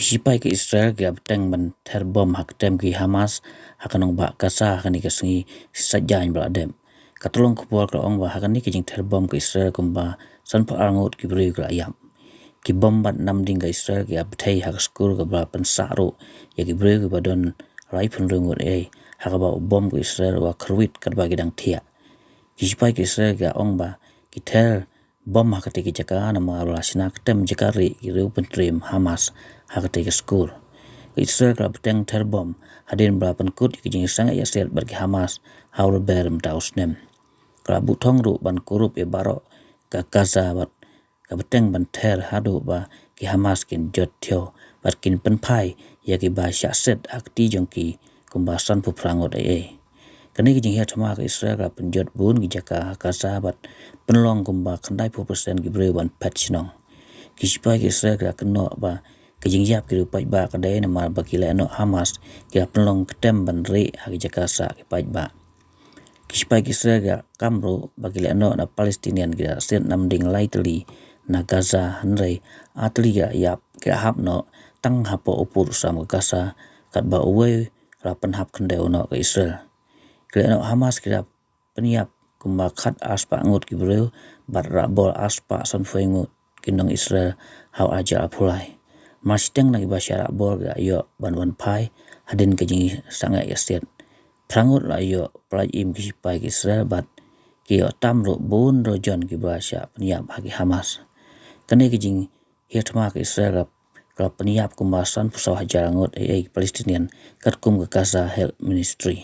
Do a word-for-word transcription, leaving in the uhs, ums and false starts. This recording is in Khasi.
Ki shipai ka Israel ki la bteng ban ther bom ha ktem ki Hamas ha ka nongbah Gaza ha kane ka sngi Saitjaiñ ba la dep. Ka tyllong khubor ka la ong ba ha kane ka jingther bom ka Israel kumba sanphew ar ngut ki briew ki la ïap. Ki bom bad namding ka Israel ki la bthei ha ka skul kaba la pynsah ruh ïa ki briew kiba don laiphew hynriew ngut ei, ha kaba u bom ka Israel u la kyrwit katba ki dang thiah. Ki shipai ka Israel ki la ong ba ki ther bom ha katei ka jaka namar ba la shna ktem jaka rieh ki riew pyntriem Hamas ha katei ka skul. Ka Israel ka la bteng ther bom hadien ba la pynkut ïa ka jingsangeh ïasiat bad ki Hamas ha u Rymber mynta u snem. Ka la buh thong ruh ban kurup ïa baroh ka Gaza bad ka bteng ban ther haduh ba ki Hamas kin jot thiaw bad kin pynphai ïa kiba shah set ha kti jong ki kumba sanphew phra ngut ei ei. Kane ka jinghiar thma ka Israel ka la pynjot bun ki jaka ha Gaza bad pynlong kumba khyndaiphew persen ki briew ban phet shnong. Ki shipai ka Israel ki la kynnoh ba ka jingïap ki riew paidbah ka dei namar ba ki lehnoh Hamas ki la pynlong ktem ban rieh ha ki jaka sah ki paidbah. Ki shipai ka Israel ki la kam ruh ba ki lehnoh na Palestinian ki la siat namding lai tylli na Gaza, hynrei ar tylli ki la ïap, ki la hap noh tang hapoh u pud u sam ka Gaza, katba uwei la pynhap khyndew noh ka Israel. Ki lehnoh Hamas ki la pynïap kumba khat ar spah ngut ki briew bad rah bor ar spah sanphew ngut ki nong Israel ha u ar hajar arphew lai. Mar shiteng na kiba shah rah bor ki la ïoh ban wan phai hadien ka jingsangeh ïasiat. Phra ngut la ïoh pyllait im ki shipai ka Israel bad ki ïoh tam ruh bun dorjon kiba la shah pynïap ha ki Hamas. Kane ka jinghiar thma ka Israel ka la pynïap kumba sanphew saw hajar ngut ei ei ki Palestinian, katkum ka Gaza Health Ministry.